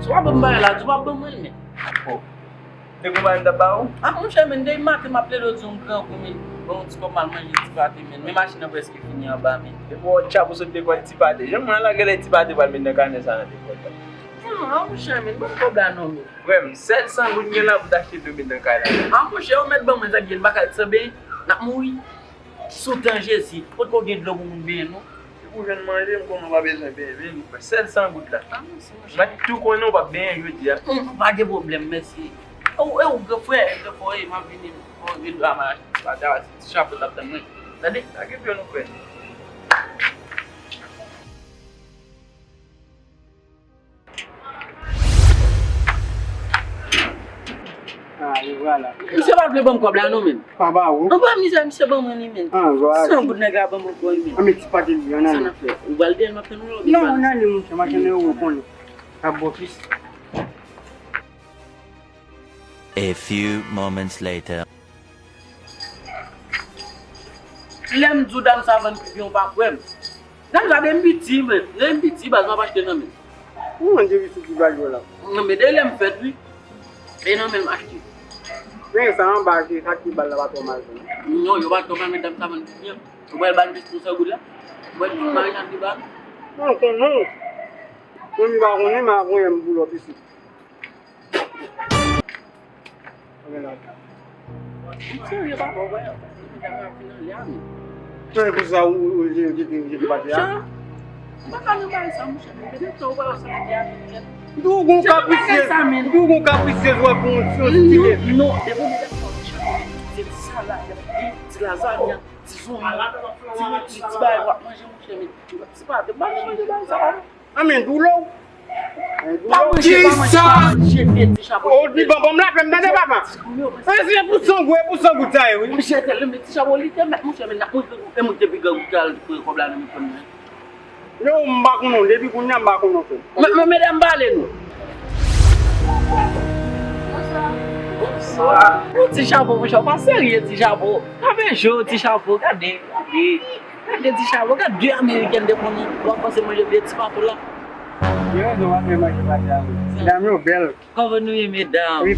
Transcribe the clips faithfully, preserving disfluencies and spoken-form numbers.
W ap ban m bagay la, di w p ap ban mwen l, men. Bon. Te gon bagay m t ap ba ou? Ah, monchè, men, depi maten m ap plede w di yon grangou, men. Ban yon ti kòb m al manje ti pate, men. Men machin nan prèske fini anba, men. Depi w wè ti chabon sot lekòl ti pate. Jan mwen la, genlè ti pate pral met nan kanè sa nan lekòl la. Non, ah, monchè, men, ban m kòb la non, men. Frè m, sèl san goud m gen la pou t achte dlo met nan kay la. Ah, monchè, ou mèt ban mwen sa k gen, m pa ka sanble n ap mouri. Sou tan Jezi, potko gen dlo pou moun benyen, non? Se pou jwenn manje, m konnen w pa bezwen benyen, men, sèl san goud la. Ah, mèsi, monchè. Mwen tou konnen w p ap benyen jodi a. Hum, pa gen pwoblèm, mèsi. E w, e w, gran frè, gran frè, m ap vini, m ap vin la, m a, pa ta, ti chapo t ap tann mwen. Tande? Pa gen pwoblèm, frè. Ah, e vwala. Misye pa t vle ban m kòb la non, men. Pa ba ou? Anba mizè, misye ban mwen li, men. Ah, vwala. San goud nèg la ban mwen ankò, men. An, men ti pati li, an ale. Sa n ap fè? Ou pral dèyè l, m ap tann ou la, oubyen... Non, an ale, monchè, m ap tann ou, ou konnen. Ap bon plis. A few moments later. Lè m di w dam sa vann pipi, w pa kwè m. Dam sa depi m piti, men. Depi m piti, baz m ap achte nan men l. Ou mande wi sou ti bal yo la. Non, men depi lè m fèt, wi. E nan men l m achte. Men sa anba, se sa ki bal la pa twò mal, non. Non, yo pa twò mal, men dam sa vann pipi an. Ou pral ba l plis pou san goud la? Ou pral tout mari nan li ba l? Non, konnen. Mwen m pa konnen, m a voye m pou lòt isit. M serye, papa, w wè, m ap fin anlè a, men. Nan, e pou sa ou, ou, ou, ou jete, ou jete pati a? Monchè, m pa ka nan bagay sa, monchè, men depi tan ou pa wè sa, m te a, men. M di w gon kaprisyez, m di w gon kaprisyez, w ap yon, yon stilè. Non, non, depi w deja fè yon ti chabon, se ti salad, ti lazanya, ti zonyon, ti roti, ti bagay w ap manje, monchè, men ti pate, m pa ka manje bagay sa, papa. Anmen, doulè w. Pa manje, pa manje, pa manje, men ti chabon. O, li ban, ban m lapè m, tande, papa. E se pou san goud, e pou san goud sa ye, wi. Monchè, tèlman ti chabon, li te mèt, monchè, men n ap manje, e mwen te pi gran gout al pran kòb la nan men frè m nan. Yo, m pa konnen w, depi kounye a m pa konnen w, frè m. Men, men, medam, pale nou. Bonswa. Bonswa. Yon ti chabon, monchè, w pa serye, ti chabon. Gade je w, ti chabon, gade, gade. Gade ti chabon, gade de amerikèn depi w ap panse manje vye ti pato la. Gen rezon, w ap vle manje pati a wi. Medam yo bèl. Kòman nou ye, medam? Wi.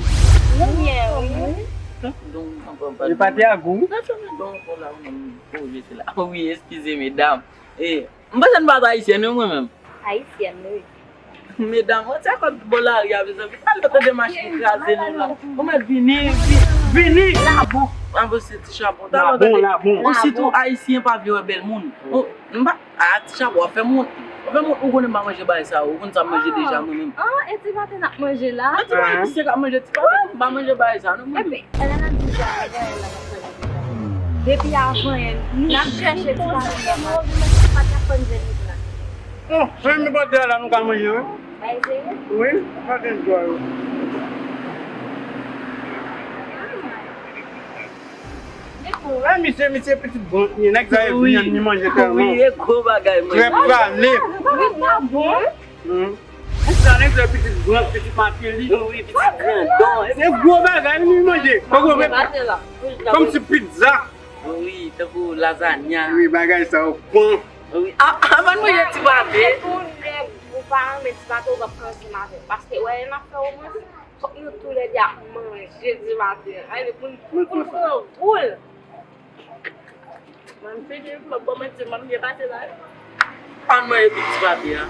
Nou byen, wi. Tanpri, don, anpran pa. E pati a gou. Nan fè men don pou la, ou menm, pou jete la. Wi, eskize, medam. E, m panse n pa t ayisyèn, wi, mwen menm. Ayisyèn, wi. Medam, mwen se akò bò lari a, mezanmi. Talè tande machin kraze nou la. Ou mèt vini, vi-, vini. Labon. Labon se ti chabon. Talè tande. Labon, labon. Ou sitou ayisyen pa vle wè bèl moun. Ou, m pa, a, ti chabon, w ap fè m wont. W ap fè m wont, ou konnen m pa manje bagay sa yo. Ou konn sa m manje deja, mwen menm. Ah, e ti maten n ap manje la? Mwen ti bagay ki se k ap manje ti bagay. M pa manje bagay sa, non, mwen menm. Epi, Elena di sa, Elena. Depi avan yè, n ap chèche ti pati a. Pati a konn vin la. Oh, men pati a la nou ka manje, wi. Bay serye? Wi, pati a yo. E misye, misye pitit bon, nèg sa e vyann li manje tèlman. Wi, e gwo bagay, manje. Trè prale. Wi, sa bon. Hmm. Ou ka nèg sa pitit gran, pitit Mateli. Wi, pitit grandon. Se gwo bagay, wi, manje. Tankou, kòmsi pizza. Wi, tankou lazanya. Wi, bagay sa yo bon. Wi, a, avan nou ye ti pate. Se pou nèg ou pa renmen ti pate, ou p ap pran ansanm avè l. Paske, wè, n ap fè omwen, fòk nou toulède ap manje ti pate. Ay, pou n, pou n pran goul. Mwen, m fini, m ap ban mwen ti, mwen, m byen pase la. Ann mwen epi ti papi a.